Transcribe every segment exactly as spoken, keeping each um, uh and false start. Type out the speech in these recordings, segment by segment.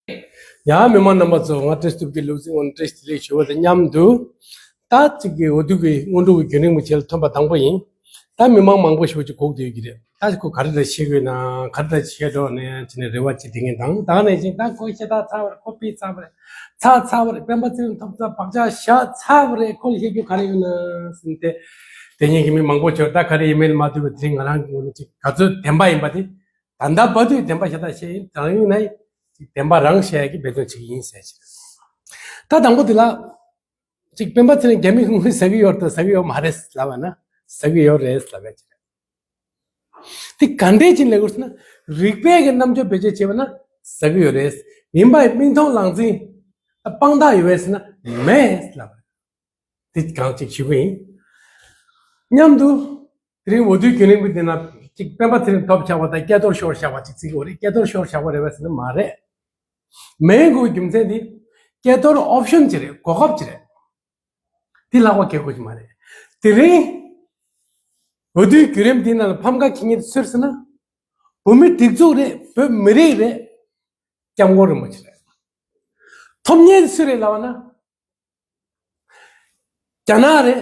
ཡ་མི་མང་རྣམ་པ་ཚོ། ང་བཀྲ་ཤིས་ཐུབ་ཀྱི་ལུགས་སྲིད་ངོ་བཀྲ་ཤིས་བདེ་ལེགས་ཞུ་བ་དང་མཉམ་དུ། ད་གཅིག་གི་འོས་བསྡུ་གི་སྔོན་འགྲོ་གི་རྒྱུན་རིང་མི་བྱེད་ལ་ཐོན་པ་དང་པོ་ཡིན། ད་མི་མང་མང་པོ་ཞིག་ཅིག་སྒུག་བསྡད་ཀྱི་རེད། ད་ཁོ་ག་རེ་འདྲ་བཤད་དགོས་ན་ག་རེ་འདྲ་བཤད་འགྲོ་ནས་ཅི་ནས་རེ་བ་ཅིག་དེ་ངན་དང་ད་ནས་ཅིག་ད་ཁོ་ཤ་ད་ཚ་བ་རེད། ཁོ་པི་ཚ་བ་རེད། ཚ་ཚ་བ་རེད། སྤེན་པ་ཚེ་རིང་ཐོབ་ཚ་བག་ཆགས་ཤ་ཚ་བ་རེད། ཁོ་ལ་བཤད་རྒྱུ་ག་རེ་ཡོད་ན་ཟིན་ཏེ། དེ་ཉིད་ཀྱི་མི་མང་པོ་ཆོར་ད་ག་རེ་ཡིན་མིན་མ་ཐུབ་པའི་དེ་རིང་ང་རང་གི་ངོས་ནས་ཅིག་ག་ཚོད་བདེན་པ་ཡིན་པ་དེ། ད་ལྟ་བར་དུ་བདེན་པ་ཤ་ད་བཤད་ཡིན། དང་ཡིན་ན་ཅིག་བདེན་པ་རང་བཤད་ཡ་གི་འབད་བརྩོན་བྱེད་ཀྱི་ཡིན་ཟེར་ཅིག་ད་དང་པོ་དེ་ལ། ཅིག་སྤེན་པ་ཚེ་རིང་རྒྱ་མི་གི་ངོས་ཟ་གི་ཡོད་དང་ཟ་གི་ཡོད་མ་རེད་ལབ་པ་ན། ཟ་གི་ཡོད་རེད་ལབ་ཡ་ཅིག་རེད། དེ་ག་འདྲས་ཅིག་ལས་དགོས་ཟེར་ན། རིགས་པས་ཀྱི་རྣམ་དཔྱོད་བེད་སྤྱོད་བྱས་པ་ན་ཟ་གི་ཡོད་རེད། ཡིན་པ་ཡི་མིག་མཐོང་ལག་འཛིན་དཔང་རྟགས་ཡོད་པས་ཟེར་ན་མེད་ལབ་པ་རེད། དེ་གང་ཅིག་ཞུ་གི་ཡིན། མཉམ་དུ། དེ་རིང་འོས་བསྡུའི་རྒྱུན་རིང་པོ་འདི་ན་ཅིག་སྤེན་པ་ཚེ་རིང་ཐོབ་བཞག་པ་དང་སྐལ་རྡོར་ཤོར་བཞག་པ་ཅིག་བརྩི་གི་ཡོད་རེད། སྐལ་རྡོར་ཤོར་བཞག་པ་རེད་པས་ཟེར་ན་མ་རེད། མེད་དགོས་རྒྱུ་མཚན་འདི། སྐལ་རྡོར་ཨོབ་ཤོན་ཅིག་རེད། གོ་སྐབས་ཅིག་རེད། འདི་ལྷག་པ་གལ་དགོས་ཀྱི་མ་རེད། དེ་རིང་འོས་བསྡུའི་བརྒྱུད་རིམ་འདི་ནང་ལ་ཕམ་ཁ་ཁྱི་ཉིད་སུ་རེད་ཟེར་ན། བོད་མི་སྒྲིག་འཛུགས་རེད། བོད་མི་རིགས་རེད། སྐྱབས་མགོན་རིན་པོ་ཆེ་རེད། ཐོབ་མཁན་སུ་རེད་ལབ་པ་ན། རྒྱ་ནག་རེད།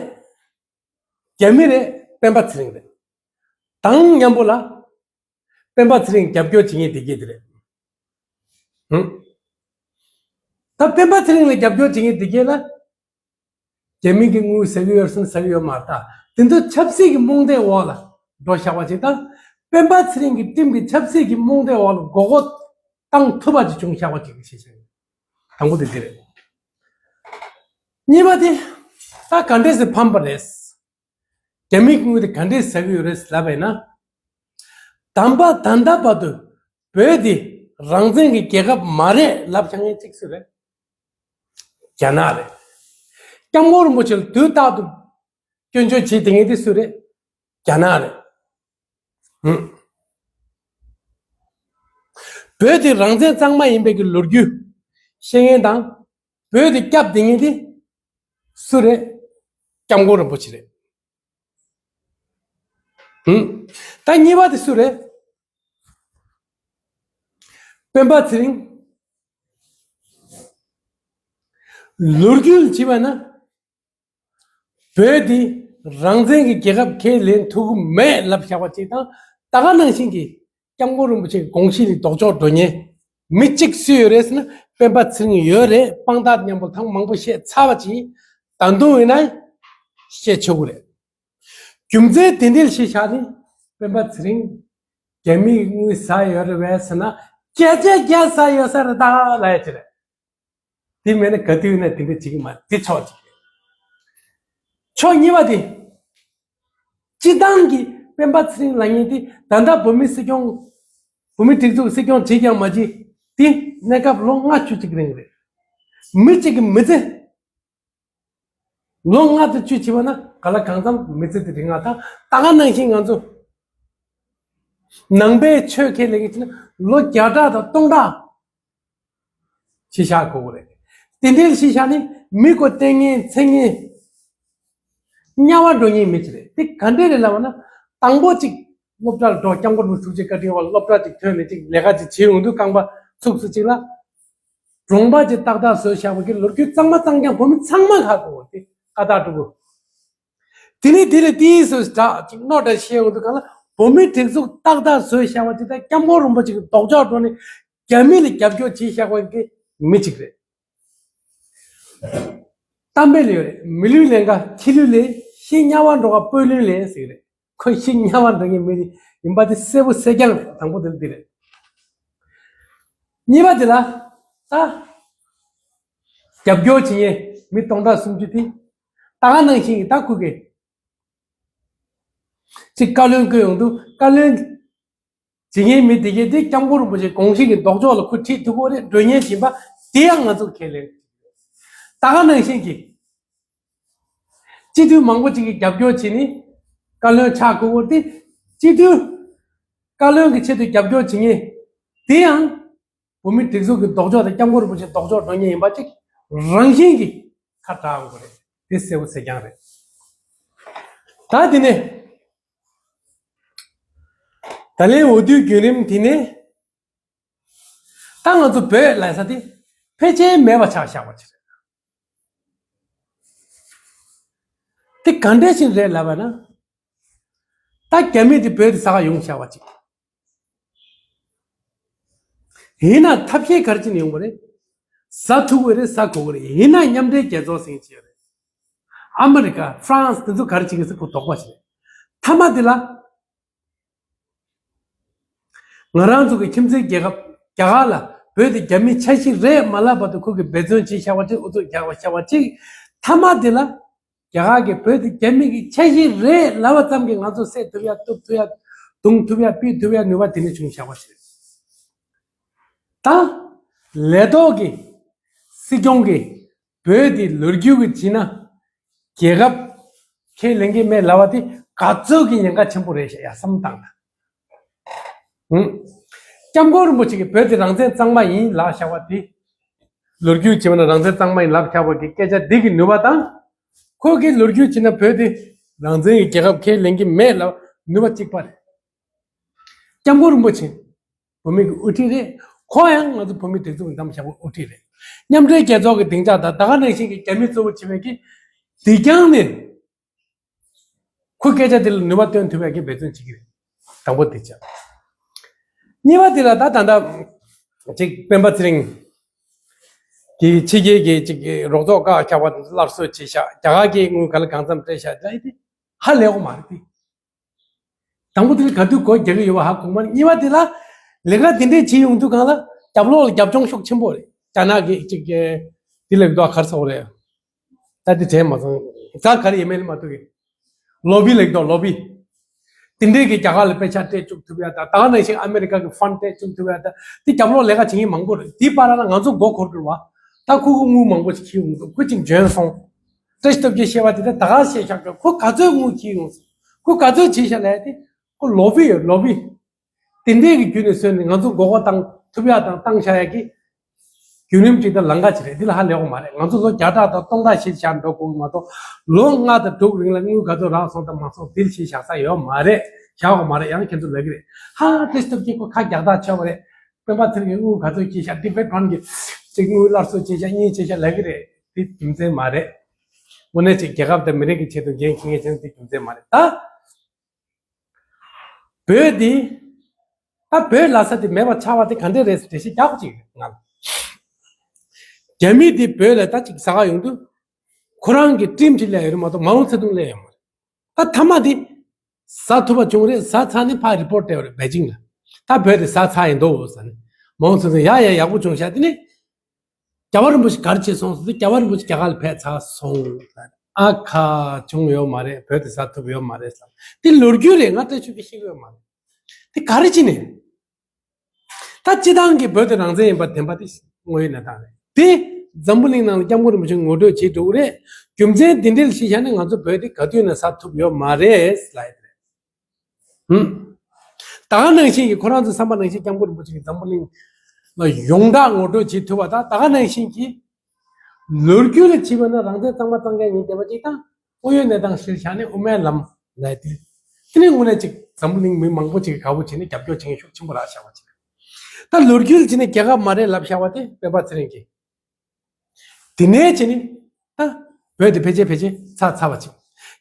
རྒྱ་མི་རེད། སྤེན་པ་ཚེ་རིང་རེད། དང་མཉམ་པོ་ལ། སྤེན་པ་ཚེ་རིང་རྒྱབ་སྐྱོར་བྱེད་མཁན་དེ་གྱད་དེ་རེད། ཧུམ། ད་སྤེན་པ་ཚེ་རིང་ལ་རྒྱབ་སྐྱོར་བྱེད་མཁན་དེ་གྱད་ལ། རྒྱ་མི་གི་དངུལ་ཟ་གི་ཡོད་སོང་ཟ་གི་ཡོད་མ་རེད་ད། དེ་ཚོ་ཆབ་སྲིད་ཀྱི་རྨོངས་དད་འོག་ལ་འགྲོ་བཞག་པ་ཅིག་དང་། སྤེན་པ་ཚེ་རིང་གི་ཁྲིམས་ཀྱི་ཆབ་སྲིད་ཀྱི་རྨོངས་དད་འོག་ལ་མགོ་སྐོར་བཏང་ཐུབ་པ་ཅིག་བྱུང་བཞག་པ་ཅིག་བྱས་བཞག་དང་པོ་དེ་དེ་རེད། གཉིས་པ་དེ། ད་ག་འདྲས་སེ་ཕམ་པ་རེད། རྒྱ་མིའི་དངུལ་དེ་ག་འདྲས་ཟ་གི་ཡོད་རེད་ལབ་པས་ན། དམ་པ་ད་ལྟ་བར་དུ་བོད་དེ་རང་བཙན་གྱི་རྒྱལ་ཁབ་མ་རེད་ལབ་བཞག་མཁན་གཅིག་སུ་རེད། རྒྱ་ནག་རེད། སྐྱབས་མགོན་རིན་པོ་ཆེ་ལ་དུས་རྟག་ཏུ་སྐྱོན་བརྗོད་བྱེད་བསྡད་མཁན་དེ་སུ་རེད། རྒྱ་ནག་རེད། ཧུམ། བོད་དེ་རང་བཙན་གཙང་མ་ཡིན་པའི་གི་ལོ་རྒྱུས་བཤད་མཁན་དང་། བོད་དེ་སྐྱབས་བསྡད་མཁན་དེ་སུ་རེད། སྐྱབས་མགོན་རིན་པོ་ཆེ་རེད། ཧུམ། ད་གཉིས་པ་དེ་སུ་རེད། སྤེན་པ་ཚེ་རིང་། ལོ་རྒྱུས་བྱས་པ་ན། བོད་འདི་རང་བཙན་གྱི་རྒྱལ་ཁབ་ཁས་ལེན་ཐུབ་ཀྱི་མེད་ལབ་བཞག་པ་ཅིག་དང་། ད་ག་ནང་བཞིན་གྱི་སྐྱབས་མགོན་རིན་པོ་ཆེ་གི་དགོངས་གཞི་ལ་ལྡོག་ཕྱོགས་འགྲོ་མཁན་མི་གཅིག་སུ་ཡོད་རེད་ཟེར་ན། སྤེན་པ་ཚེ་རིང་ཡོད་རེད། དཔང་རྟགས་མཉམ་པོ་ཐེངས་མང་པོ་བཤད་ཚར་བ་ཅིག་ད་དུང་ཡིན་ན་བཤད་ཆོག་གི་རེད། རྒྱུ་མཚན་དེ་འདྲ་ཞིག་བཞག་ནས་སྤེན་པ་ཚེ་རིང་རྒྱ་མིའི་དངུལ་ཟ་ཡོད་རེད་པས་ཟེར་ན། བརྒྱ་ཆ་བརྒྱ་ཟ་ཡོད་ས་རེད་ད་ལབ་ཡ་ཅིག་རེད། དེ་མེད་ན་ག་དུས་ཡིན་ན་དེ་འདྲ་བྱེད་ཀྱི་མ་རེད། དེ་ཕྱོགས་གཅིག་རེད། ཕྱོགས་གཉིས་པ་དེ། སྤྱི་བཏང་གི་སྤེན་པ་ཚེ་རིང་ལབ་མཁན་དེ་ད་ལྟ་བོད་མི་སྲིད་སྐྱོང་། བོད་མི་སྒྲིག་འཛུགས་སྲིད་སྐྱོང་བྱེད་ཀྱང་མ་བྱེད་དེ་གནས་སྐབས་ལོ་ལྔ་བཅུ་གཅིག་རིང་རེད། མི་གཅིག་གི་མི་ཚེ་ལོ་ལྔ་དང་བཅུ་བྱས་པ་ན་ག་ལ་གང་འཚམ་མི་ཚེ་དེ་རིང་ང་དང་ད་ག་ནང་བཞིན་ང་ཚོ་ནང་པའི་ཆོས་ཁས་ལེན་གྱི་ཕྱིན་ན་ལོ་བརྒྱ་ཕྲག་དང་སྟོང་ཕྲག་ཤི་བཞག་དགོས་ཀྱི་རེད། དེ་འདྲའི་ཤི་བཞག་ནི་མི་ཁོ་བསྟེན་མཁན་འཚོལ་མཁན་དམྱལ་བ་འགྲོ་མཁན་མི་ཅིག་རེད། དེ་ག་འདྲས་རེད་ལབ་པ་ན། དང་པོ་ཅིག་སློབ་གྲྭར་འགྲོ། སྐྱབས་མགོན་རིན་པོ་ཆེ་བཀའ་དྲིན་འོག་སློབ་གྲྭ་ཅིག་ཐོན་ནས་ཅིག་ལས་ཀ་ཅིག་བྱེད་ཡོང་དུས་རྐང་པ་ཚུགས་སུ་ཅིག་ལ། གྲོང་པ་ཅིག་ཏག་ཏག་བཟོས་བཞག་པ་གི་ལོ་རྒྱུས་གཙང་མ་གཙང་རྐྱང་བོད་མི་ཚང་མ་ཧ་གོ་བ་དེ་ཀ་དག་གྲུ་གུ། དེ་ནས་དེ་ལ་ཏིས་སུ་འདྲ་ཅིག་རྣོ་འདྲ་བཤད་ཡོང་དུས་གང་ལ་བོད་མི་སྒྲིག་འཛུགས་ཏག་ཏག་བཟོས་བཞག་པ་དེ་དང་སྐྱབས་མགོན་རིན་པོ་ཆེ་གི་ལྡོག་ཕྱོགས་འགྲོ་ནས། རྒྱ་མི་ལ་རྒྱབ་སྐྱོར་བྱེད་བཞག་པ་གི་མི་གཅིག་རེད། གཏམ་དཔེ་ལ་ཡོད་རེད། མི་ལུས་ལེན་ཁ་ཁྱི་ལུས་ལེན། ཤི་དམྱལ་བ་འགྲོ་ཁ་སྤོ་ལུས་ལེན་ཟེར་གི་རེད། ཁོ་ཤི་དམྱལ་བ་འགྲོ་མཁན་མི་ཡིན་པ་དེ་གསལ་པོ་གསལ་རྐྱང་རེད། དང་པོ་དེ་ལ་འདི་རེད། གཉིས་པ་དེ་ལ་ད་རྒྱབ་སྐྱོར་བྱེད་མཁན་མི་སྟོང་ཕྲག་སུམ་ཅུ་དེ་ད་ག་ནང་བཞིན་གྱི་ད་ཁུ་གེ་ཅིག་བཀའ་བློན་བསྐོས་ཡོང་དུས་བཀའ་བློན། བྱེད་མཁན་མི་དེ་གས་དེ་སྐྱབས་མགོན་རིན་པོ་ཆེ་དགོངས་གཞི་གི་ལྡོག་ཕྱོགས་ལ་ཁོ་ཁྲིད་ཐུབ་ཀྱི་རེད། མགྲོན་གཉེར་བྱེད་པ་དེ་ཡང་ང་ཚོ་ཁས་ལེན། ད་ག་ནང་བཞིན་གྱི་སྤྱི་འཐུས་མང་པོ་ཅིག་གིས་རྒྱབ་སྐྱོར་བྱས་ནས་བཀའ་བློན་ཆགས་དགོས་ཀྱི་རེད། དེ་སྤྱི་འཐུས་བཀའ་བློན་གྱི་ཆེད་དུ་རྒྱབ་སྐྱོར་བྱེད་མཁན་དེ་ཡང་བོད་མི་སྒྲིག་འཛུགས་ཀྱི་ལྡོག་ཕྱོགས་དང་སྐྱབས་མགོན་རིན་པོ་ཆེ་ལྡོག་ཕྱོགས་འགྲོ་མཁན་ཡིན་པ་ཅིག་རང་བཞིན་གྱིས་ཁ་གྲག་དགོས་རེད། དེ་གསལ་པོ་གསལ་རྐྱང་རེད། ད་དེ་ནས། ད་ལན་འོས་བསྡུའི་བརྒྱུད་རིམ་དེ་ནས། ད་ང་ཚོ་བོད་ལབ་ས་དེ་ཕལ་ཆེར་མེད་པ་ཆགས་བཞག་པ་ཅིག་རེད། དེ་ག་འདྲ་ཞིག་རེད་ལབ་པ་ན། ད་རྒྱ་མི་དེ་བོད་དེ་ཟ་ག་ཡོང་བཞག་པ་ཅིག་ཡིན་ན་ཐབས་ཤེས་ག་རེ་བྱས་ནས་ཡོང་གི་རེད། ཟ་ཐུབ་ཀྱི་རེད། ཟ་དགོས་ཀྱི་རེད། ཡིན་ན་མཉམ་འབྲེལ་རྒྱལ་ཚོགས་ཟེར་གྱི་རེད། ཨ་མི་རི་ཀ་ཧྥ་རན་སི་དེ་ཚོ་ག་རེ་བྱེད་ཀྱི་ཟེར་ཁོ་དོགས་པ་ཞིག་རེད། མཐའ་མ་དེ་ལ། ང་རང་ཚོ་གི་ཁྱིམ་མཚེས་རྒྱལ་ཁབ་རྒྱ་གར་ལ་བོད་དེ་རྒྱ་མིའི་ཆ་ཤས་རེད་མ་ལབ་བར་དུ་ཁོ་གིས་འབད་བརྩོན་བྱས་བཞག་པ་ཅིག་ཨུ་ཚུགས་རྒྱག་པ་བཞག་པ་ཅིག་མཐའ་མ་དེ་ལ་རྒྱ་གར་གྱིས་བོད་དེ་རྒྱ་མི་གི་ཆ་ཤས་རེད་ལབ་པ་ཙམ་གྱིས་ང་ཚོ་བསད་ཐུབ་ཡ། གཏུབ་ཐུབ་ཡ། བརྡུང་ཐུབ་ཡ། ཕུད་ཐུབ་ཡ་ནུས་པ་དེ་ནས་བྱུང་བཞག་པ་ཞིག་རེད། ད་ལས་ཐོག་གི་སྲིད་སྐྱོང་གིས་བོད་དེ་ལོ་རྒྱུས་ཀྱི་བྱས་ན། རྒྱལ་ཁབ་ཁས་ལེན་གྱི་མེད་ལབ་པ་དེ་ག་ཚོད་ཀྱི་ཉེན་ཁ་ཆེན་པོ་རེད་ཤག་ཡ་བསམ་བཏང་ན། ཧུམ། སྐྱབས་མགོན་རིན་པོ་ཆེ་གིས་བོད་དེ་རང་བཙན་གཙང་མ་ཡིན་ལབ་བཞག་པ་དེ། ལོ་རྒྱུས་བྱས་པ་ན་རང་བཙན་གཙང་མ་ཡིན་ལབ་བཞག་པ་གི་སྐད་ཆ་འདི་གི་ནུས་པ་དང་། ཁོ་གིས་ལོ་རྒྱུས་བྱས་ན་བོད་དེ་རང་བཙན་གྱི་རྒྱལ་ཁབ་ཁས་ལེན་གྱི་མེད་ལབ་ནུས་པ་གཅིག་པ་རེད། སྐྱབས་མགོན་རིན་པོ་ཆེ། བོད་མི་གི་དབུ་ཁྲིད་རེད། ཁོ་ཡང་ང་ཚོ་བོད་མི་སྒྲིག་འཛུགས་ཀྱི་འདེམས་བྱ་བའི་དབུ་ཁྲིད་རེད། མཉམ་འབྲེལ་རྒྱལ་ཚོགས་ཀྱི་སྡིངས་ཆ་དང་ད་ག་ནང་བཞིན་གྱི་རྒྱ་མི་གཙོ་བོ་བྱེད་པའི་གི་སྡིངས་རྒྱང་ནས་ཁོ་སྐད་ཆ་དེ་ལ་ནུས་པ་བཏོན་ཐུབ་ཡག་གི་འབད་བརྩོན་བྱེད་ཀྱི་རེད། དང་པོ་དེ་བྱ། གཉིས་པ་དེ་ལ་ད་ད་ལྟ་ཅིག་སྤེན་པ་ཚེ་རིང་གི་ཕྱི་རྒྱལ་གྱི་ཅིག་རོགས་ཚོགས་བཀག་བཞག་པ་དེ་ཚོ་སླར་གསོ་བྱས་ཤག་རྒྱ་གར་གྱིས་དངུལ་ག་ལ་གང་འཚམ་སྤྲད་ཤག་ད་ཡིན་དེ་ཧ་ལས་འོ་མ་རེད་དེ། དང་པོ་དེ་ལ་ག་དུས་སྒོ་རྒྱག་གི་ཡོད་པ་ཧ་གོ་མ་རེད། གཉིས་པ་དེ་ལ་ལས་ཀ་དེ་འདྲས་བྱེད་ཡོང་དུས་གང་ལ་རྒྱབ་ལོགས་ལ་རྒྱབ་ལྗོངས་ཤུགས་ཆེན་པོ་རེད། རྒྱ་ནག་གི་ཅིག་གི་དེ་ལ་འདུག་ག་རེ་ཟེར་དགོས་རེད། ད་དེ་དྲན་མ་སོང་། ད་ག་རེ་ཡིན་མིན་མ་གཏོགས་གི་ལོ་བི་ལབ་འདུག་ལོ་བི། དེ་འདྲས་ཀྱི་རྒྱ་གར་ལ་དཔེ་ཆ་སྤྲད་བཅུག་ཐུབ་ཡ་ད་ད་ག་ནང་བཞིན་ཨ་མེ་རི་ཀ་གི་ཕན་སྤྲད་བཅུག་ཐུབ་ཡ་ད་དེ་རྒྱབ་ལོགས་ལས་ཀ་བྱེད་མཁན་མང་པོ་རེད། དེའི་བར་ལ་ང་ཚོ་མགོ་འཁོར་གི་རེད་བ། ད་ཁོ་ཁོ་དངུལ་མང་པོ་ཞིག་འཁྱེར་ཡོང་འདུག་ཁོ་ཅིག་འཇོན་སོང་། བཀྲ་ཤིས་སྟོབས་རྒྱལ་བཤད་པ་དེ་ད་ད་ག་བཤད་བཞག་གི་ཁོ་ག་ཚོད་དངུལ་འཁྱེར་ཡོང་སོང་། ཁོ་ག་ཚོད་བྱས་ཤག་ལབ་ཡ་དེ་ཁོ་ལོ་བི་ཡོད་ལོ་བི། དེ་འདྲས་ཀྱི་བརྒྱུད་ནས་བཟོས་ནས་ང་ཚོ་མགོ་སྐོར་བཏང་ཐུབ་ཡ་དང་བཏང་བཞག་ཡ་གི་བརྒྱུད་རིམ་ཅིག་དང་ལམ་ཁ་ཅིག་རེད། འདི་ལ་ཧ་ལས་འོ་མ་རེད། ང་ཚོ་ལོ་བརྒྱ་ཕྲག་དང་སྟོང་ཕྲག་ཞིག་བཞག་འགྲོ་དགོས་ཀྱི་མ་གཏོགས་ལོ་ལྔ་དང་དྲུག་རིང་ལ་དངུལ་ག་ཚོད་རག་སོང་དང་མ་སོང་དེ་ཞིག་བཞག་ས་ཡོད་མ་རེད། བཞག་འོ་མ་རེད། ཡང་ཁྱེད་ཚོ་ལབ་ཀྱི་རེད། ཧ་ཏེ་སྟབས་ཀྱིས་ཁོ་ཁ་རྒྱག་ཐག་ཆོད་པ་རེད། སྤེན་པ་ཚེ་རིང་གིས་དངུལ་ག་ཚོད་བསྐྱིས་ཤག་ཏི་བེད་ཕན་གྱིས་ཅིག་དངུལ་སླར་གསོ་བྱས་ཤག་གཉིས་བྱས་ཤག་ལབ་ཀྱི་རེད། དེ་རྒྱུ་མཚན་མ་རེད། དངོས་གནས་ཅིག་རྒྱལ་ཁབ་དང་མི་རིགས་ཀྱི་ཆེད་དུ་འགན་འཁྱེར་མཁན་བྱས་ན་དེ་རྒྱུ་མཚན་མ་རེད་ད། བོད་འདི། ད་བོད་ལབ་ས་དེ་མེད་པ་ཆགས་པ་དེ་ག་འདྲས་རེད་ཟེར་འགྲེལ་བཤད་རྒྱག་དགོས་ཅིག་རེད་ང་ལ། རྒྱ་མི་འདི་བོད་ལ་ད་ཅིག་ཟ་ག་ཡོང་དུས། ཁོ་རང་གི་ཁྲིམས་ཅིག་སླེབས་ཡོད་རེད་མ་གཏོགས་མའོ་ཙེ་ཏུང་སླེབས་ཡོད་མ་རེད། ད་མཐའ་མ་འདི། ཟ་ཐུབ་པ་བྱུང་རེད། ཟ་ཚར་ནས་ཕར་རི་པོར་ཊ་སྤྲད་ཡོད་རེད་པེ་ཅིང་ལ། ད་བོད་དེ་ཟ་ཚར་ཡིན་འདུག་ཟེར་ནས། མའོ་ཙེ་ཏུང་ཡ་ཡ་ཡག་པོ་བྱུང་ཤག་དེ་ནས། རྒྱལ་བ་རིན་པོ་ཆེ་ག་རེ་བྱས་སོང་ཟེར་དུས་རྒྱལ་བ་རིན་པོ་ཆེ་རྒྱ་གར་ལ་ཕེབས་ཚར་སོང་ལབ། ཨ་ཁ་བྱུང་ཡོད་མ་རེད། བོད་དེ་ཟ་ཐུབ་ཡོད་མ་རེད་ཟེར། དེ་ལོ་རྒྱུས་རེད། ང་བཀྲ་ཤིས་ཀྱིས་ཤེས་ཀྱི་ཡོད་མ་རེད། དེ་ག་རེ་བྱས་ནས། ད་སྤྱི་བཏང་གི་བོད་དེ་རང་བཙན་ཡིན་པ་བདེན་པ་དེ་དངོས་ཡོད་གནས་སྟངས་རེད། དེ་འཛམ་བུ་གླིང་ནང་ལ་སྐྱབས་མགོན་རིན་པོ་ཆེ་ངོ་སྤྲོད་བྱེད་འགྲོ་གི་རེད། རྒྱུ་མཚན་དེ་འདྲ་ལ་གཞི་བཞག་ནས་ང་ཚོ་བོད་དེ་ག་དུས་ནས་ཟ་ཐུབ་ཡོད་མ་རེད་ལབ་ཡོད་རེད། ཧུམ། ད་ག་ནང་བཞིན་གྱི་ཁོ་རང་ཚོའི་བསམ་པ་ནང་བཞིན་སྐྱབས་མགོན་རིན་པོ་ཆེ་གིས་འཛམ་བུ་གླིང་ལ་ཡོངས་གྲགས་ངོ་སྤྲོད་བྱེད་ཐུབ་པ་དང་ད་ག་ནང་བཞིན་གྱི་ལོ་རྒྱུས་ལ་བྱས་པ་ན་རང་བཙན་གཙང་མ་གཙང་རྐྱང་ཡིན་བསྡད་པ་ཅིག་དང་དངོས་ཡོད་གནས་སྟངས་གཞིར་བཞག་ནས་དབུ་མའི་ལམ་ལབ་དེ། དེ་ནས་དངོས་གནས་ཅིག་འཛམ་བུ་གླིང་མི་མང་པོ་ཅིག་གིས་དགའ་པོ་བྱས་ནས་རྒྱབ་སྐྱོར་བྱེད་མཁན་ཤུགས་ཆེན་པོ་རག་བཞག་པ་ཅིག་ད་ལོ་རྒྱུས་ལ་བྱས་ནས་རྒྱལ་ཁབ་མ་རེད་ལབ་བཞག་པ་དེ་སྤེན་པ་ཚེ་རིང་གིས། དེ་ནས་བྱས་ནས་ད་བོད་དེ་ཕལ་ཆེར་ཕལ་ཆེར་ཚར་ཚར་བ་ཅིག་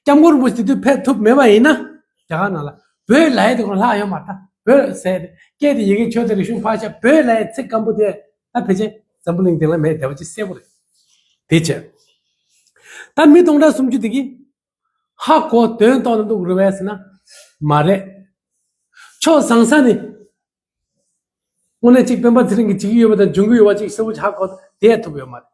སྐྱབས་མགོན་རིན་པོ་ཆེ་དེ་དུས་ཕེབས་ཐུབ་མེད་པ་ཡིན་ན་རྒྱ་གར་ནང་ལ་བོད་ལབ་ཡ་དེ་ཁོ་ལྷག་ཡོད་མ་རེད། ད་བོད་ཟེར་ཏེ་སྐད་དེ་ཡི་གེ་ཆོས་དང་རིག་གཞུང་ཕར་བཞག་བོད་ལབ་ཡ་ཚིག་སྐམ་པོ་དེ་ད་ཕལ་ཆེར་འཛམ་བུ་གླིང་སྟེང་ལ་མེད་བསྡད་པ་ཅིག་གསལ་པོ་རེད། དེ་བྱས་ད་མི་སྟོང་ཕྲག་སུམ་ཅུ་དེ་གིས་ཧ་གོ་དོན་རྟོགས་ནས་འདུག་རེད་པས་ཟེར་ན་མ་རེད། ཕྱོགས་བཟང་ས་ནས་དངོས་གནས་གཅིག་སྤེན་པ་ཚེ་རིང་གིས་བྱེད་ཀྱི་ཡོད་པ་དང་འཇོན་གྱི་ཡོད་པ་ཅིག་གསལ་པོ་ཧ་གོ་བསྡད་ཐུབ་ཡོད་མ་རེད།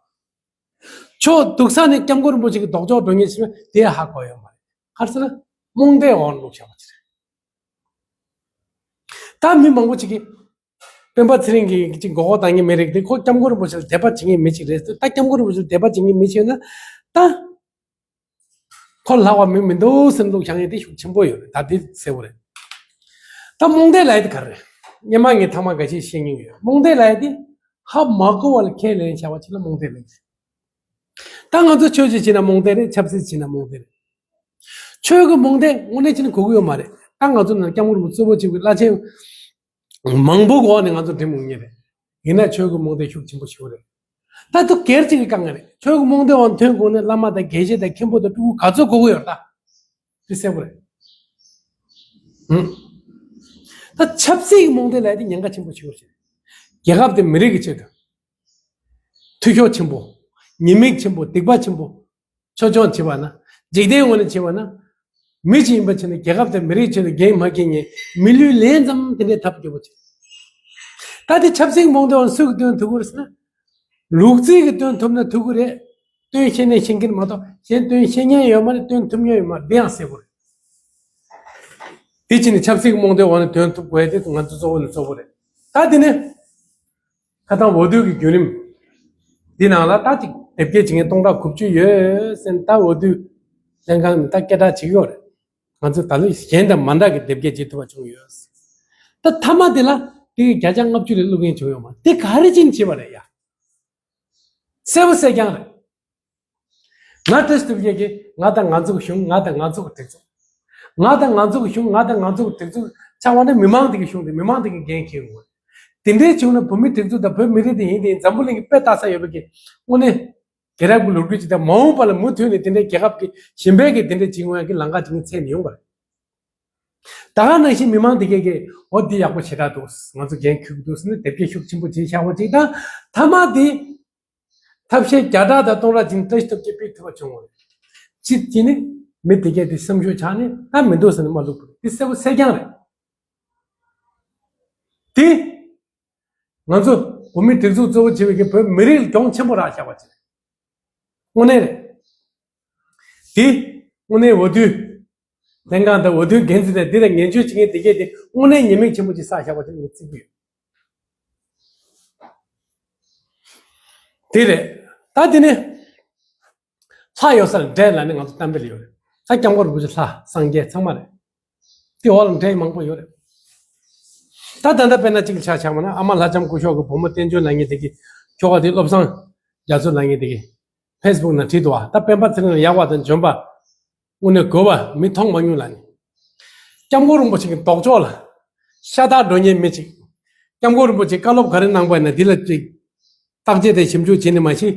ཕྱོགས་སྡུག་ས་ནས་སྐྱབས་མགོན་རིན་པོ་ཆེ་གི་ལྡོག་ཕྱོགས་འགྲོ་མཁན་ཞིག་ན་དེ་ཧ་གོ་ཡོད་མ་རེད། ག་རེ་ཟེར་ན་རྨོངས་དད་འོག་ལ་བླུགས་བཞག་པ་ཅིག་རེད། ད་མི་མང་པོ་ཅིག་གིས་སྤེན་པ་ཚེ་རིང་གིས་ཅིག་མགོ་སྐོར་གཏོང་མཁན་མི་རིགས་དེ་ཁོ་སྐྱབས་མགོན་རིན་པོ་ཆེ་ལ་དད་པ་བྱེད་མཁན་མི་ཅིག་རེད་ཟེར། ད་སྐྱབས་མགོན་རིན་པོ་ཆེ་ལ་དད་པ་བྱེད་མཁན་མི་ཅིག་ཡོད་ན་ད། ཁོ་ལྷག་པ་མི་མི་འདུག་སེམས་འདུག་བྱ་ངེས་དེ་ཤུགས་ཆེན་པོ་ཡོད་རེད། ད་དེ་གསལ་པོ་རེད། ད་རྨོངས་དད་ལབ་ཡ་དེ་ག་རེ་རེད། སྔོན་མ་ངས་ཐེངས་མ་འགའ་ཤས་བཤད་མྱོང་ཡོད། རྨོངས་དད་ལབ་ཡ་དེ་ཧ་མ་གོ་བ་ལ་ཁས་ལེན་བྱ་བ་ཅིག་ལ་རྨོངས་དད་ལབ་ཡ་རེད། ད་ང་ཚོ་ཆོས་བྱེད་བྱེད་ན་རྨོངས་དད་རེད། ཆབ་སྲིད་བྱེད་ན་རྨོངས་དད་རེད། ཆོས་ཀྱི་རྨོངས་དད་དངོས་གནས་བྱས་ན་གོ་གི་ཡོད་མ་རེད། ད་ང་ཚོ་ནང་སྐྱབས་མགོན་རིན་པོ་ཆེ་གཙོ་བོ་བྱས་པའི་བླ་ཆེན་མང་པོ་གི་འོག་ནས་ང་ཚོ་འགྲིམ་ཡོང་མཁན་རེད། ཡིན་ན་ཆོས་ཀྱི་རྨོངས་དད་ཤུགས་ཆེན་པོ་ཞིག་རེད། ད་དུ་སྒེར་གཅིག་གི་དཀའ་ངལ་རེད། ཆོས་ཀྱི་རྨོངས་དད་འོག་ཐོན་དགོས་ནས་བླ་མ་དང་དགེ་བཤེས་དང་མཁན་པོ་དང་སྤྲུལ་སྐུ་ག་ཚོད་དགོས་ཀྱི་ཡོད་རེད་ད། དེ་གསལ་པོ་རེད། ཧུམ། ད་ཆབ་སྲིད་ཀྱི་རྨོངས་དད་ལབ་དེ་ཉེན་ཁ་ཆེན་པོ་ཞིག་རེད། རྒྱལ་ཁབ་དེ་མི་རིགས་ཀྱི་ཆེད་དུ། འཐུས་ཤོར་ཆེན་པོ། ཉེས་དམིགས་ཆེན་པོ། སྡིག་པ་ཆེན་པོ། ཆོས་སྐྱོང་བྱེད་པ་ན། འཇིག་རྟེན་ངོས་ནས་བྱེད་པ་ན། མི་ཅིག་ཡིན་པ་བྱས་ན་རྒྱལ་ཁབ་དང་མི་རིགས་ཆེད་དུ་འགན་མ་འཁྱེར་མཁན་མི་ལུས་ལན་ཙམ་དེ་འདྲའི་ཐབས་སྐྱོ་པོ་བྱེད། ད་དེ་ཆབ་སྲིད་རྨོངས་དད་འོག་སུས་སྟོན་ཐུབ་ཀྱི་རེད་ཟེར་ན། ལུག་རྫི་གིས་སྟོན་ཐུབ་ན་ཐུབ་ཀྱི་རེད། སྟོན་ཤེས་ནས་ཤེས་མཁན་མ་གཏོགས་གཞན་སྟོན་ཤེས་མཁན་ཡོད་མ་རེད། སྟོན་ཐུབ་མཁན་ཡོད་མ་རེད། འདི་ཡང་གསལ་པོ་རེད། དེ་ཕྱིན་ནས་ཆབ་སྲིད་རྨོངས་དད་འོག་ནས་དོན་ཐུབ་དགོས་དེ་ང་ཚོ་གཙོ་བོ་ནས་གཙོ་བོ་རེད། ད་དེ་ནས་ཁ་སང་འོས་བསྡུ་གི་བརྒྱུད་རིམ་འདི་ནང་ལ་ད་ཅིག་དེབ་སྐྱེལ་བྱེད་མཁན་སྟོང་ཕྲག་དགུ་བཅུ་ཡོད་ཟེར་ནས་ད་འོས་བསྡུ་ལྷན་ཁང་ནས་ད་སྐད་གྲགས་བྱེད་ཀྱི་ཡོད་རེད། ང་ཚོ་ད་ལོ་གཞན་དང་མ་འདྲ་གི་དེབ་སྐྱེལ་བྱེད་ཐུབ་པ་བྱུང་ཡོད། ད་མཐའ་མ་དེ་ལ་དེ་གི་བརྒྱ་ཆ་ལྔ་བཅུ་ལས་བླུག་མཁན་བྱུང་ཡོད་མ་རེད། དེ་ག་རེ་བྱས་ནས་བྱས་པ་རེད་ཡ། གསལ་པོ་གསལ་རྐྱང་རེད། ང་བཀྲ་ཤིས་སྟོབས་རྒྱལ་གྱིས་ང་དང་ང་ཚོ་གི་གཞུང་། ང་དང་ང་ཚོ་གི་སྒྲིག་འཛུགས། ང་དང་ང་ཚོ་གི་གཞུང་། ང་དང་ང་ཚོ་གི་སྒྲིག་འཛུགས་ཆགས་པ་ན་མི་མང་དེ་གི་གཞུང་དེ། མི་མང་དེ་གི་འགན་འཁྱེར་དགོས། དེ་འདྲའི་བྱུང་ན་བོད་མི་སྒྲིག་འཛུགས་དང་བོད་མི་རིགས་དེ་ཡིན་དེ་ཡིན། འཛམ་བུ་གླིང་གི་དཔེ་ལྟ་ས་ཡོད་པ་གི་དངོས་གནས་དགེ་རབ་ཀྱི་ལོ་རྒྱུས་ཅིག་དང་མ་འོངས་པ་ལ་མུ་མཐུད་ནས་དེ་འདྲའི་རྒྱལ་ཁབ་ཀྱི་གཞན་ཕན་གྱི་དེ་འདྲའི་བྱེད་དགོས་ཡག་གི་ལམ་ཁ་དེ་ངས་འཚོལ་ནས་ཡོང་བ་རེད། ད་ག་ནང་བཞིན་མི་མང་དེ་གས་ཀྱིས་འོ་འདི་ཡག་པོ་ཞེ་དྲག་འདུག་ང་ཚོ་འགན་འཁུར་གྱི་འདུག་ཟེར་ནས་དེབ་སྐྱེལ་ཤུགས་ཆེན་པོ་བྱས་བཞག་པ་ཅིག་དང་། མཐའ་མ་དེ། ཐབས་ཤེས་བརྒྱ་ཕྲག་དང་སྟོང་ཕྲག་ཅིག་བཀྲ་ཤིས་སྟོབས་རྒྱལ་སྤེལ་ཐུབ་པ་བྱུང་བ་རེད། གཅིག་གིས་ནི་མི་དེ་གས་དེ་སེམས་ཤུགས་ཆག་ནས་ད་མི་འདུག་ཟེར་ནས་མ་བླུགས་པ་རེད། དེ་གསལ་པོ་གསལ་རྐྱང་རེད། དེ་ང་ཚོ་བོད་མིའི་སྒྲིག་འཛུགས་གཙོ་བོ་བྱེད་པའི་གི་བོད་མི་རིགས་ལ་གྱོང་ཆེན་པོ་རག་བཞག་པ་ཅིག་རེད། དངོས་གནས་རེད། དེ་དངོས་གནས་འོས་བསྡུ་ལྷན་ཁང་དང་འོས་བསྡུའི་འགན་འཛིན་དང་འདི་ལ་ངན་བྱུས་བྱེད་མཁན་དེ་གས་དེ་དངོས་གནས་ཉེས་དམིགས་ཆེན་པོ་ཅིག་བསགས་བཞག་པ་དེ་ངས་བརྩི་གི་ཡོད། དེ་རེད། ད་དེ་ནས་ལྷ་ཡོད་ས་ལ་འདྲེ་ལབ་ནས་ང་ཚོ་གཏམ་དཔེ་ལ་ཡོད་རེད། ད་སྐྱབས་མགོན་རིན་པོ་ཆེ་ལྷ་སངས་རྒྱས་ཚང་མ་རེད། དེ་འོག་ལ་འདྲེ་མང་པོ་ཡོད་རེད། ད་ད་ལྟ་དཔེར་ན་གཅིག་ཆ་བཞག་པ་ན་ཨ་མ་ལྷ་ལྕམ་སྐུ་ཞབས་ཀྱི་བུ་མོ་བསྟན་ཆོས་ལབ་མཁན་དེ་གི་ཁྱོ་ག་དེ་བློ་བཟང་རྒྱ་མཚོ་ལབ་མཁན་དེ་གི་ཕེ་སི་བུག་ནང་བྲིས་འདུག་བ། ད་སྤེན་པ་ཚེ་རིང་ལ་ཡག་པ་དང་འཇོན་པ། དངོས་གནས་དགོས་པ་མི་མཐོང་མ་མྱོང་ལབ་ནས། སྐྱབས་མགོན་རིན་པོ་ཆེ་གི་ལྡོག་ཕྱོགས་ལ་ཤ་སྟག་འགྲོ་མཁན་མི་གཅིག་སྐྱབས་མགོན་རིན་པོ་ཆེ་བཀའ་སློབ་ག་རེ་གནང་པ་ཡིན་ན་འདི་ལ་ཅིག་བརྟག་དཔྱད་དང་ཞིབ་འཇུག་བྱས་ནས་མ་གཞི་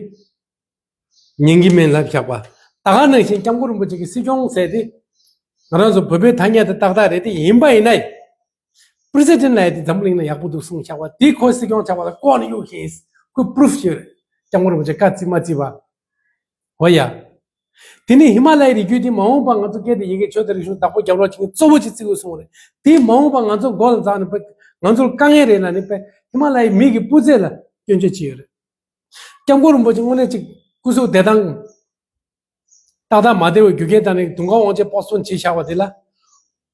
ཉན་གྱི་མེད་ལབ་བཞག་པ། ད་ག་ནང་བཞིན་སྐྱབས་མགོན་རིན་པོ་ཆེ་གི་སྲིད་སྐྱོང་ཟེར་དེ་ང་རང་ཚོ་བོད་པའི་ཐ་སྙད་དེ་ཏག་ཏག་རེད། དེ་ཡིན་པ་ཡིན་ན་པི་རེ་སི་ཌེན་ཊི་ལབ་ཡ་དེ་འཛམ་བུ་གླིང་ན་ཡག་པོ་འདུག་གསུངས་བཞག་པ་དེ་ཁོ་སྲིད་སྐྱོང་ཆགས་པ་ལ་ལྐོག་ནས་གཡུག་བཞིན་ཁོས་པུ་རུབ་ཞུས་རེད། སྐྱབས་མགོན་རིན་པོ་ཆེ་བཀའ་བརྩི་མ་བརྩི་བ། འོ་ཡ། དེ་ནས་ཧི་མ་ལ་ཡའི་རི་རྒྱུད་དེ་མ་འོངས་པར་ང་ཚོ་སྐད་དང་ཡི་གེ་ཆོས་དང་རིག་གཞུང་བདག་པོ་རྒྱབ་རོགས་བྱེད་མཁན་གཙོ་བོ་ཅིག་བརྩི་དགོས་གསུངས་རེད། དེ་མ་འོངས་པར་ང་ཚོ་མགོ་ལ་འཛེགས་ནས་ང་ཚོར་དཀའ་ངལ་རེད་ལབ་ནས་ཧི་མ་ལ་ཡའི་མི་གི་སྤུས་ཚད་ལ་སྐྱོན་བརྗོད་བྱས་ཡོད་རེད། སྐྱབས་མགོན་རིན་པོ་ཆེ་དངོས་གནས་ཅིག་སྐུ་གཟུགས་བདེ་ཐང་ཏག་ཏག་མ་བདེ་བའི་རྒྱུ་རྐྱེན་དང་ནི་དུང་དཀར་དབང་ཆེན་པོ་སོན་བྱས་བཞག་པ་དེ་ལ་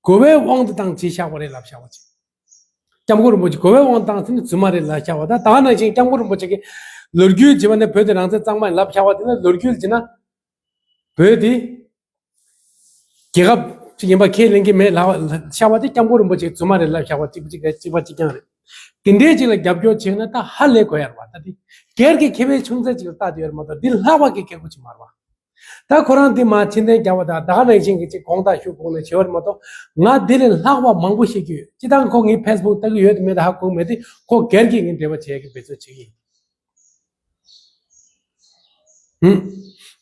དགོས་པའི་དབང་དུ་བཏང་བྱས་བཞག་པ་རེད་ལབ་བཞག་པ་ཅིག་སྐྱབས་མགོན་རིན་པོ་ཆེ་དགོས་པའི་དབང་དུ་བཏང་ཟེར་ནས་རྫུན་མ་རེད་ལབ་བཞག་པ་དང་། ད་ག་ནང་བཞིན་སྐྱབས་མགོན་རིན་པོ་ཆེ་གིས་ལོ་རྒྱུས་བྱས་པ་ནི་བོད་དེ་རང་བཙན་གཙང་མ་ཡིན་ལབ་བཞག་པ་དེ་ལ་ལོ་རྒྱུས་བྱས་ན། བོད་དེ་རྒྱལ་ཁབ་ཅིག་ཡིན་པ་ཁས་ལེན་གྱི་མེད་ལབ་བཞག་པ་དེ་སྐྱབས་མགོན་རིན་པོ་ཆེ་རྫུན་མ་རེད་ལབ་བཞག་པ་གཅིག་པ་གཅིག་གཅིག་པ་གཅིག་རྐྱང་རེད། དེ་འདྲའི་ཅིག་ལ་རྒྱབ་སྐྱོར་བྱས་ན་ད་ཧ་ལས་དགོས་ཡ་རེད་བ། ད་དེ་སྒེར་གྱི་ཁེ་ཕན་ཆུང་ཙག་ཅིག་ལ་ལྟ་དེ་ཡོད་རེད་མ་གཏོགས་འདི་ལྷག་པ་གི་ཁེ་པོ་ཅིག་མ་རེད་བ། ད་ཁོ་རང་འདི་མ་ཕྱིར་འཐེན་རྒྱག་པ་དང་ད་ག་ནང་བཞིན་གྱི་ཅིག་དགོངས་དག་ཞུ་དགོངས་ནས་བྱེད་པ་རེད་མ་གཏོགས་ང་འདི་ལས་ལྷག་པ་མང་པོ་ཤེས་ཀྱི་ཡོད། སྤྱིར་བཏང་ཁོ་ངའི་ཕེ་སི་བུག་ལྟ་གི་ཡོད་མེད་ད་ཧ་གོ་མེད་དེ་ཁོ་སྒེར་གྱི་ངའི་འབྲེལ་བ་བྱེད་ཀྱི་འབད་རྩོལ་བྱེད་ཀྱི་ཡིན། ཧུམ།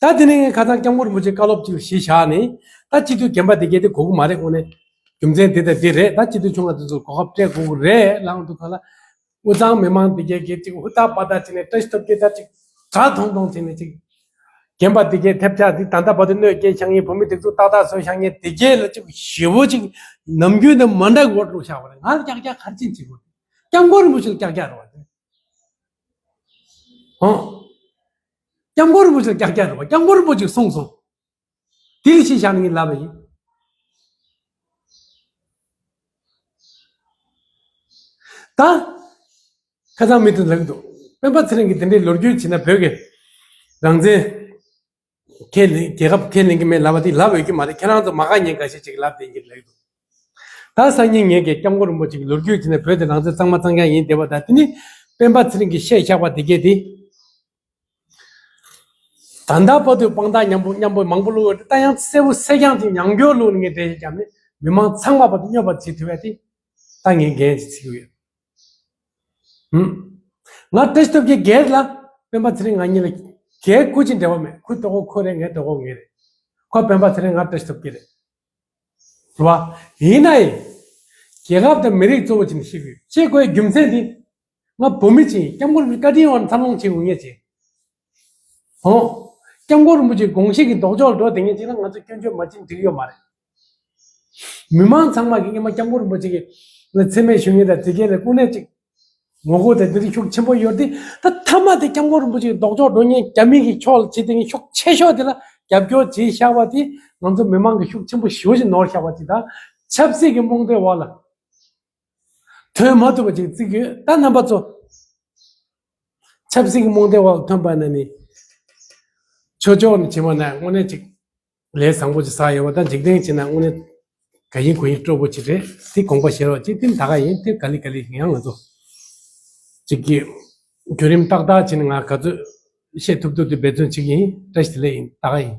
ད་དེ་ནས་ངས་ཁ་སང་སྐྱབས་མགོན་རིན་པོ་ཆེ་བཀའ་སློབ་ཅིག་གཞི་བཞག་ནས་ད་སྤྱི་འཐུས་རྒན་པ་དེ་གས་དེ་གོ་གི་མ་རེད། དངོས་གནས་རྒྱུ་མཚན་དེ་དང་དེ་རེད། ད་སྤྱི་འཐུས་ཆུང་བ་དེ་ཚོར་གོ་སྐབས་སྤྲད་དགོས་ཀྱི་རེད་ལབ་འདུག་ག་ལ། དབུས་གཙང་མི་མང་དེ་གས་ཀྱིས་ཅིག་ཧུར་ཐག་པ་ཐག་བྱས་ནས་བཀྲ་ཤིས་སྟོབས་རྒྱལ་ད་ཅིག་དྲག་མཐོང་མཐོང་བྱས་ནས་ཅིག་རྒན་པ་དེ་གས་ཐེབས་ཆག་དེ་ད་ལྟ་བར་དུ་གནོད་སྐྱེལ་བཞག་མཁན་བོད་མི་སྒྲིག་འཛུགས་ཏག་ཏག་བཟོས་བཞག་མཁན་དེ་གས་ལ་ཅིག་ཞེ་པོ་ཅིག་ནམ་རྒྱུན་དང་མ་འདྲ་གི་འོག་ཏུ་བཞག་པ་རེད། ང་ལ་ཀྱག་ཀྱག་ག་རེ་བྱས་ནས་བྱེད་དགོས་རེད། སྐྱབས་མགོན་རིན་པོ་ཆེ་ལ་ཀྱག་ཀྱག་རེད་བ། ཧོ། སྐྱབས་མགོན་རིན་པོ་ཆེ་ལ་ཀྱག་ཀྱག་རེད་བ། སྐྱབས་མགོན་རིན་པོ་ཆེས་གསུངས་སོང་། དེ་ལ་གཞི་བཞག་ནས་ངས་ལབ་པ་ཡིན། ད། ཁ་སང་མི་དེ་ལབ་ཀྱི་འདུག་སྤེན་པ་ཚེ་རིང་གིས་དེ་འདྲའི་ལོ་རྒྱུས་བྱས་ན་བོད་ཀྱི་རང་བཙན་ཁས་ལེན། རྒྱལ་ཁབ་ཁས་ལེན་གྱི་མེད་ལབ་པ་དེ་ལབ་འོས་ཀྱི་མ་རེད། ཁྱེད་རང་ཚོ་མ་དགའ་མཁན་འགའ་ཤས་ཅིག་ལབ་བསྡད་ཀྱི་ལབ་ཀྱི་འདུག་ད་སང་ཉིན་ངས་ཀྱི་སྐྱབས་མགོན་རིན་པོ་ཆེ་གི་ལོ་རྒྱུས་བྱས་ན་བོད་དེ་རང་བཙན་གཙང་མ་གཙང་རྐྱང་ཡིན་བསྡད་པ་དང་། དེ་ནི་སྤེན་པ་ཚེ་རིང་གིས་བཤད་བཞག་པ་དེ་གས་དེ། ད་ལྟ་བར་དུ་དཔང་རྟགས་མཉམ་པོ་མཉམ་པོ་མང་པོ་བླུགས་ཡོད་དེ། ད་ཡང་གསལ་པོ་གསལ་རྐྱང་དེ་ཉམས་འགྱུར་བླུགས་ནས་ངས་འགྲེལ་བཤད་བརྒྱབ་ནས་མི་མང་ཚང་མ་བར་དུ་སྙོབ་པ་བྱེད་ཐུབ་ཡ་དེ་ད་ངས་འགན་ཅིག་འཚོལ་གྱི་ཡོད། ཧུམ། ང་བཀྲ་ཤིས་སྟོབས་རྒྱལ་སྒེར་ལ་སྤེན་པ་ཚེ་རིང་ང་གཉིས་ལ་སྒེར་སྐུ་མཁྱེན་འབྲེལ་བ་མེད། ཁོའི་ལྟོ་གོས་ཁོ་རེད། ངའི་ལྟོ་གོས་ངའི་རེད། ཁོ་སྤེན་པ་ཚེ་རིང་ང་བཀྲ་ཤིས་སྟོབས་རྒྱལ་རེད། རེད་བ། ཡིན་ན་ཡང་རྒྱལ་ཁབ་དང་མི་རིགས་གཙོ་བོ་བྱས་ནས་ཤེས་དགོས། ཤེས་དགོས་རྒྱུ་མཚན་འདི། ང་བོད་མི་ཅིག་ཡིན། སྐྱབས་མགོན་རིན་པོ་ཆེ་བཀའ་དྲིན་འོག་ནས་འཚར་ལོངས་བྱེད་འོང་མཁན་ཅིག་ཨོ། སྐྱབས་མགོན་རིན་པོ་ཆེའི་དགོངས་གཞི་གི་ལྡོག་ཕྱོགས་འགྲོ་བསྡད་མཁན་ཅིག་ལ་ང་ཚོ་སྐྱོན་བརྗོད་མ་བྱེད་འགྲིག་ཡོད་མ་རེད། མི་མང་ཚང་མ་གིས་སྔོན་མ་སྐྱབས་མགོན་རིན་པོ་ཆེ་གི་ལ་མཚན་སྨད་ཞུ་མཁན་དང་དེ་གས་ལ་དངོས་གནས་ཅིག་ངོ་རྒོལ་དང་དེ་འདྲ་ཤུགས་ཆེན་པོ་ཡོད་དེ། ད་མཐའ་མ་དེ་སྐྱབས་མགོན་རིན་པོ་ཆེ་གི་ལྡོག་ཕྱོགས་འགྲོ་མཁན་རྒྱ་མི་གི་ཕྱོགས་ལ་བྱེད་བསྡད་མཁན་ཤུགས་ཆེ་ཤོས་དེ་ལ་རྒྱབ་སྐྱོར་བྱས་བཞག་པ་དེ་ང་ཚོ་མི་མང་གི་ཤུགས་ཆེན་པོ་ཞེ་པོ་ཅིག་ནོར་བཞག་པ་དེ་དང་། ཆབ་སྲིད་ཀྱི་རྨོངས་དད་འོག་ལ་ཐོན་མ་ཐུབ་པ་ཅིག་བརྩི་གི་ཡོད། ད་རྣམ་པ་ཚོ། ཆབ་སྲིད་ཀྱི་རྨོངས་དད་འོག་ལ་ཐོན་པ་ན་ནི། ཕྱོགས་ཕྱོགས་ནས་བྱེད་པ་ན་དངོས་གནས་ཅིག་ལས་བཟང་པོ་ཅིག་བསགས་ཡོད་པ་དང་། འཇིག་རྟེན་བྱེད་ན་དངོས་གནས་ག་ཡིན་གོ་ཡིན་སྤྲོ་པོ་ཅིག་རེད། དེ་དགོངས་པ་བཞེས་རོགས་ཅིག་དེ་ད་ག་ཡིན། དེ་ག་ལེ་ག་ལེ་ཡང་ང་ཚོ་ཅིག་གི་བརྒྱུད་རིམ་ཏག་ཏག་བྱས་ནས་ང་ག་ཚོད་བཤད་ཐུབ་ཐུབ་དེ་འབད་བརྩོན་བྱེད་ཀྱི་ཡིན། བཀྲ་ཤིས་བདེ་ལེགས་ཡིན། ད་ག་ཡིན།